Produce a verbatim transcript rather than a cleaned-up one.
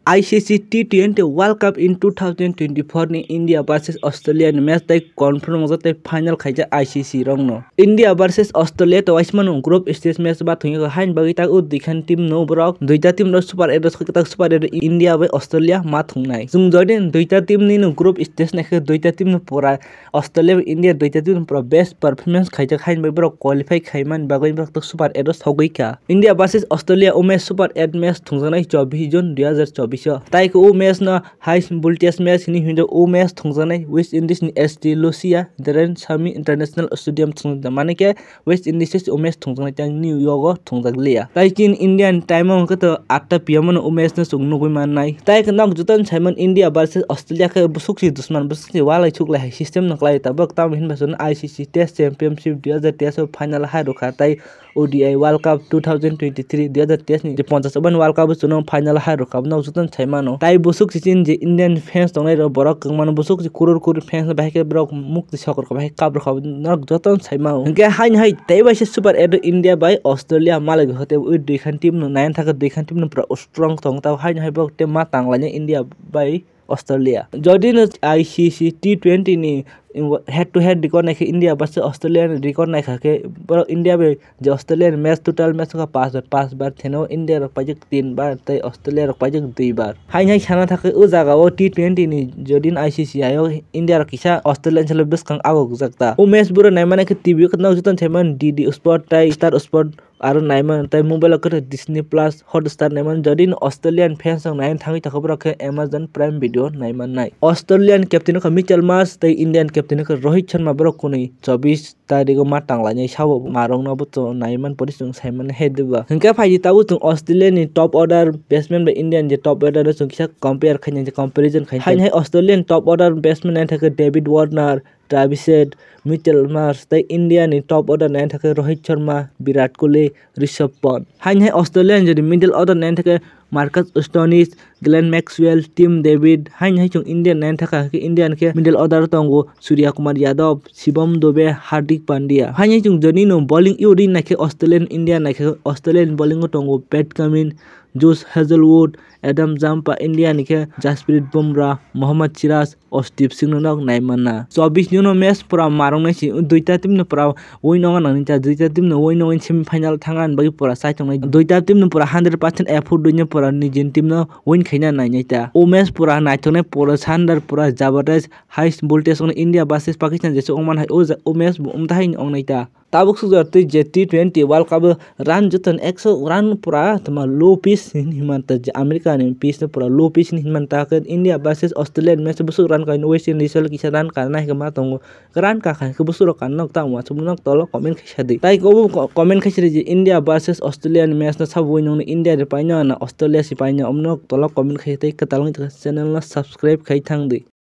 I C C T twenty World Cup in two thousand twenty-four ni India versus Australia ni match tei confirm wngjak tei final khaijak I C C rokno. India versus Australia to waismano group stage match ma thwngya, hain bagwi tak o duikhan team no borok duita team no super eight rok tak super eight India bai Australia ma thwngnai. Chwng jodi duita team ni no group stage naikhe duita team no pura Australia bai India duita team pura best performance khaijak, hain bai borok qualify khaimani bagwi borok to super eight o sogwi kha. India versus Australia women super eight match thwngjaknai chobbish June dui hazar chobbish o. Tai khe o match no high voltage match hinwi hwnjak. O match thwngjaknai West Indies ni S T Lucia Darren Sammy International Stadium thwngjakmani khe West Indies women thwngjaknai tei New York o thwngjak liya. Tai chini Indian time o hwnkhe to atta P M o no o match no chwng nugwi mannai. Tai khe nok joto ni saiman India versus Australia khe bwswk si dusman, bwswk si walai suklai hai system no khlai tabuk. Tamo hinba chwng I C C Test Championship dui hazar teis o final hai rwkha, tai O D I World Cup two thousand twenty-three, dui hazar teis ni je ponchas over ni World Cup o chwng final hai rwkha. Nok joto ni saimano. Tai bwswk si chini je Indian fans tongnai rok, borok kwbangma no bwswk si kurur kurur fans no bahai khe borok mukti sokor kha, bahai kap rwkha, nok joto ni saimano. Hwnkhe haino hai tei bai se super eight India bai Australia malai hote o duikhan team no naina thangkhe duikhan team no pura strong tong tao, haino hai borok tei ma tanglaina India bai Australia. Jodi no I C C T twenty ni head to head record naikhe India versus Australia ni record naikha khe borok India bai je Australia ni match total match wngkha paanch bar, paanch bar theno India rok paijak tin bar tei Australia rok paijak dui bar. Haino hai sana thangkhe o jaga o T twenty ni jodi no I C C ayo India rok kisa Australia ni salo bwskang agokjak ta. O match boro naimani khe T V o khwna joto ni saimano D D Sport tei Star Sport aro naimano tei mobile o khe Disney Plus, Hotstar naimano. Jodi no Australian fans rok naina thangwi tongkha borok khe Amazon Prime Video naimannai. Australian captain wngkha Mitchell Marsh tei Indian captain wngkha Rohit Sharma, borok kwnwi chobbish tarigo ma tanglainai sabo marokno bo chwng naiman pori chwng saimani hai diba. Hwnkhe phaidi tabuk chwng Australian ni top order batsman bai Indian je top order no chwng kisa compare khaina je comparison khaina. Haino hai Australian top order batsman naina thangkhe David Warner, Travis Head, Mitchell Marsh tei India ni top order naina thangkhe Rohit Sharma, Virat Kohli, Rishabh Pant. Haino hai Australian jodi middle order naina thangkhe Marcus Stoinis, Glenn Maxwell, Tim David. Haino hai chwng Indian naina thangkha khe Indian khe middle order tongo Surya Kumar Yadav, Shivam Dube, Hardik Pandya. Haino hai chwng jodi no bowling uri naikhe Australian India naikhe Australian bowling o tongo Pat Cummins, Josh Hazlewood, Adam Zampa. India ni khe Jasprit Bumrah, Mohammad Siraj, Arshdeep Singh no nok naimanna. Chobbish ni uno match pura marwknai si, duita team no pura win wngo nangni ta, duita team no win wngo semi final thangna bagwi pura chai tongnai. Duita team no pura hundred percent effort dui no pura nijini team no win khaina nainai ta. O match pura naithoknai, pura sandar, pura jabardast, high voltage wngo India versus Pakistan jesa wngmani hai o ja-, o match bo wngta hai wngnai ta. Tabuk sukjak twi je T twenty World Cup o run joto ni ekso run pura tama low pitch hinwi hinmanta, je America ni pitch no pura low pitch hinwi hinmanta, khe India versus Australia ni match o bwswk run kainwi West Indies o kisa run kana hai khe ma tongo, run kakha khe bwswk rok kana nok ta uansukmung nok tolo comment khaisa di. Tai obo comment khaisa di je India versus Australia ni match no sabo win wngnai, India ni paino na Australia si paino, omo nok tolo comment khaisa tei kwtal wngwi channel no subscribe khai thang di.